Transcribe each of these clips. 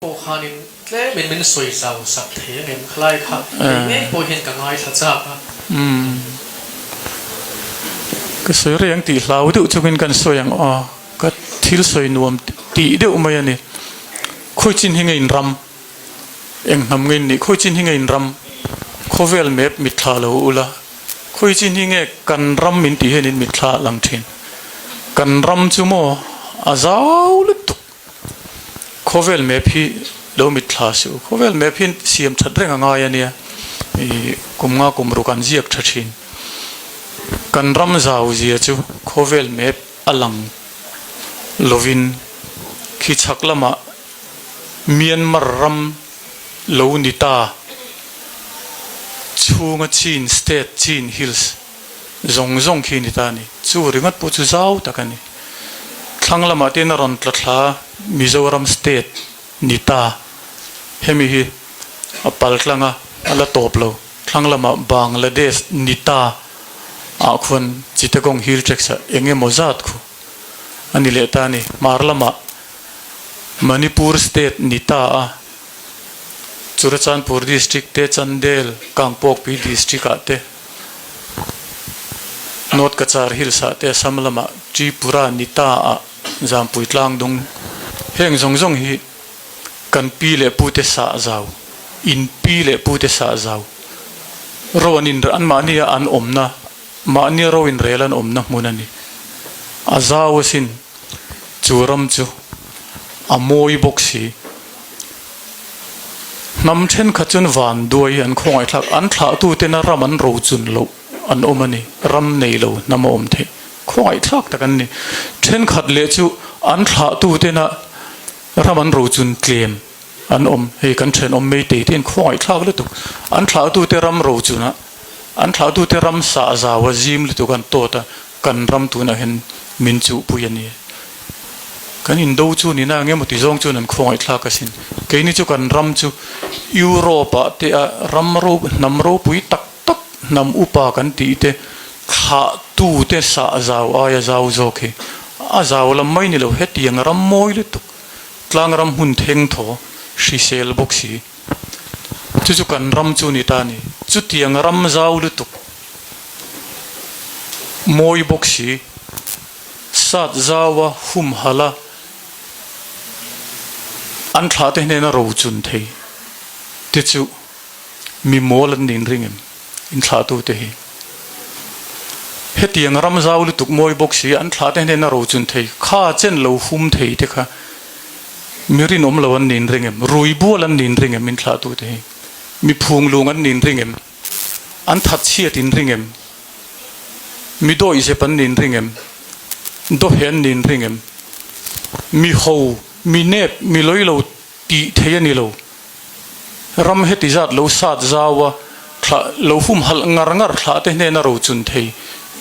Pawh khanin tlemin min sawi zau sak thei ang em? Khalai kha kei ngei pawh hian ka ngaithla chak a. Umm. Ka sawi reng tih hlau deuh chungin kan sawi ang aw. Ka thil sawi nuam tih deuh mai a ni. Khawi chin hi nge in ram? Eng hnam nge in nih? Khawi chin hi nge in ram? Khawvel map mitthla lo ula. Khawi chin hi nge kan ram min tih hian in mitthla a lang thin. Kan ram chu maw a zau lutuk. Khawvel map hi lo mitthla suh. Khawvel map hi siam that reng a ngai a nia. Ih kum nga kum ruk an ziak tha thin. Kan ram zau zia chu khawvel map a lang lovin khi chhak lamah Myanmar ram lo ni ta chhunga Chin state Chin Hills zawng zawng khi ni ta a ni. Chu ringawt pawh chu zau tak a ni. Thlang lamah te hian a rawn tla thla Mizoram state ni ta. Hemi hi a pal tlang a, a la tawp lo. Thlang lamah Bangladesh ni ta ah khuan Chittagong Hill Tracts ah eng emaw zat khu a ni leh ta a ni. Hmar lamah Manipur state ni ta a, Churachandpur district te, Chandel, Kangpokpi district ah te, North Cachar Hills ah te Assam lamah Tripura ni ta ah Zampui tlang dung heng zawng zawng hi kan pi leh pu te sah zau, in pi leh pu te sah zau ro an in an mahni a an awmna mahni ro in rel an awmna hmun a ni. A zau asin chu ram chu a mawi bawk si. Hnam thenkhat chuan van duai an khawngaihthlak, an thlahtuten a ram an rochun loh an awm a ni, ram nei lo hnam a awm theih khawngaihthlak tak an ni. Thenkhat leh chu an thlahtuten a ram an rochun tlem an awm, hei kan thenawm Meitei te an khawngaihthlak lutuk, an thlahtute ram rochun a, an thlahtute ram sah zau a zim lutuk an tawt a, Kan ram tunah hian min chuhpui a ni. Kan indo chu ni na engemaw ti zawng chuan an khawngaihthlak asin. Keini chu kan ram chu Europe-ah te a ram ro hnam ropui tak tak hnam upa kan tih te thlahtu te sah zau aia zau zawk hi a zau lam mai ni lo. Hetiang ram mawi lutuk tlang ram hmun theng thaw hrisel bawk si. Chu chu kan ram chu ni ta a ni. Chutiang ram zau lutuk mawi bawk si, sat zaua humhalh a, an thlah te hnena rochun thei te chu mi mawl an nin ring em? Inthlahtute hi hetiang ram zau lutuk mawi bawk si, an thlah te hnena rochun thei kha chen lo hum thei te kha mi rinawm lo an nin ring em? Rui bual an nin ring em inthlahtute hi? Mi phunglung an nin ring em? An that chhiat in ring em? Mi dawihzep an nin ring em? Dawhe an nin ring em? Mi ho, mi nep, mi lawilo tih thei a ni lo. Ram heti zat lo sat zau a, thlah lo humhalh ngar ngar thlah te hnena rochun thei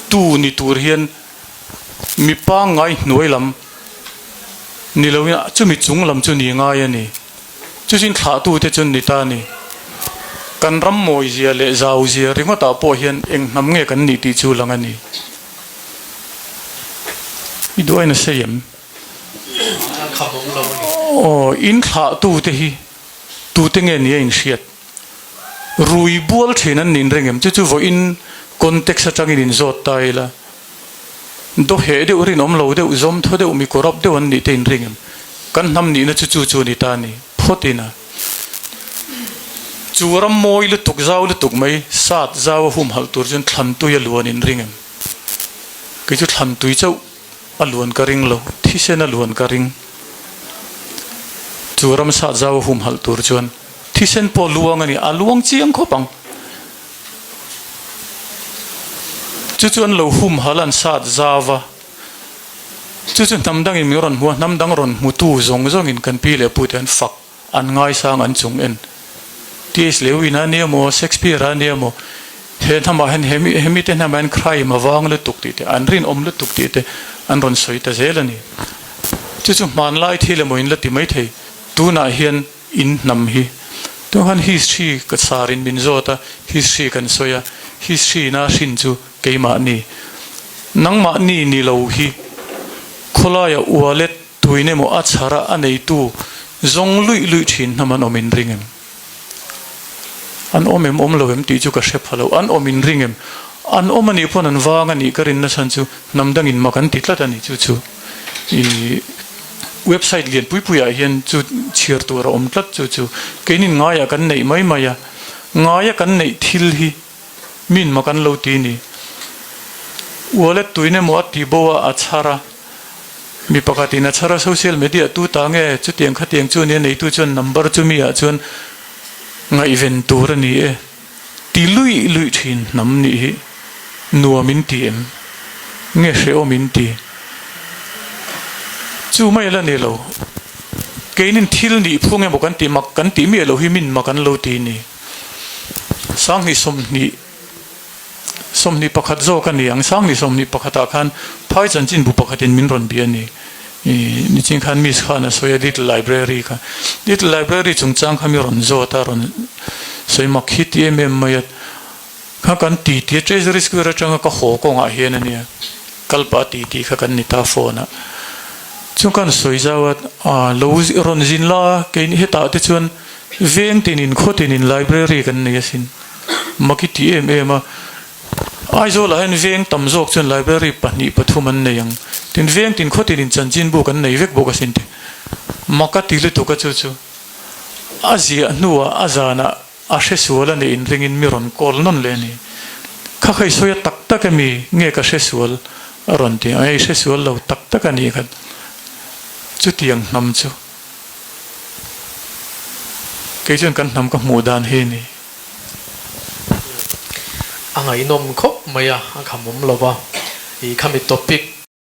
tu ni tur hian mi pangngai hnuai lam ni loin chumi chung lam chu ni ngai a ni. Chuchin thlahtute chu ni ta a ni. Kan ram mawizia leh zauzia ringawtah pawh hian eng hnam nge kan nih tih chu lang a ni. I duh ain a sei em? Aw, in thlahtute hi tute nge ni a inhriat? Rui bual thin an nin reng em? Chu chu vawiin context atangin inzawt ta ila. Dawheh deuh, rinawm lo deuh, zawm thaw deuh, mi corrupt deuh an nih te inring em? Kan hnam nihna chu chu chu a ni ta a ni. Phawt ina. Chu ram mawi lutuk, zau lutuk mai, sat zau a humhalh tur chuan thlan tui a luan inring em? Kei chu thlan tui chauh a luan ka ring lo, thisen a luan ka ring. Chu ram sat zau a humhalh tur chuan thisen pawh luang a ni, a luang chiang khawp ang. Chu chu an lo humhalh an sat zau a, chu chu hnam dangin min rawn hmu a, hnam dang rawn hmutu zawng zawngin kan pi leh pute an fak, an ngaisang an chung en. TS Lewin a nia maw, Shakespeare a nia maw, he hnamah hian hemi hemi te hnamah hian crime a vang lutuk tih te, an rinawm lutuk tih te an rawn sawi ta zel a ni. Chu chu hmanlai thil emaw in la ti maithei, tunah hian In hnam hi tunah khan history ka sar in min zawt a, history kan sawi a, history na hrin chu keimahni, nangmahni ni lo hi khawlaia wallet tuin emaw a chhar a, a neitu Zawng luih luih thin hnam an awm in ring em? An awm em awm lo em tih chu ka hre pha lo. An awm in ring em? An awm anih pawn an vang anih ka rinna chhan chu hnam dangin mak an ti tlat a ni. Chu chu i website lian pui pui ah hian chu chhiar tur a awm tlat chu chu keinin ngaiah kan neih mai mai a. Ngaia kan neih thil hi min mak an lo ti ni. Wallet tuin emaw a ti bo a, a chhar a. Mi pakhatin a chhar a, social media tu ta nge chutiang khatiang chu nia neitu chuan number chu mi ah chuan ngaihven tur a ni e. Ti luih luih thin hnam nih hi nuam in ti em? Nge hrehawm in ti? Chu mai la ni lo. Keinin thil nih phung emaw kan ti mak kan tih miah loh hi min mak an lo ti ni. Sanghnih 20 21 zawk a ni ang. Sanghnih 21 ah khan phai chanchin bu pakhatin min rawn bia a ni. Nichin khan Miss khan a sawi a Little Library kha. Little Library chungchang kha mi rawn zawt a, rawn sawi mak hi ti em em mai a. Kha kan ti ti a, Treasury Square atanga ka haw kawngah hian a nia. Kal pah ti ti kha kan ni ta phone ah. Chuan khan sawi zau a, lo rawn zin la keini hetah te chuan Veng tinin khaw tinin library kan nei asin. Mak i ti em em a. Aizawlah hian veng tam zawk chuan library 2 3 an nei ang. Tin veng tin khaw tinin chanchinbu kan nei vek bawk asin te. Mak a ti lutuk a chu chu. A ziah hnuah a zanah a hre sual a nih inringin mi rawn call nawn leh a ni. Kha kha i sawi a tak tak emi nge ka hre sual a rawn ti a. I hre sual lo tak tak a nih kha. Chutiang hnam chu. Kei chuan kan hnam ka hmuh dan hi a ni. A ngaihnawm khawp mai a, a khamawm lo va. I khami topic.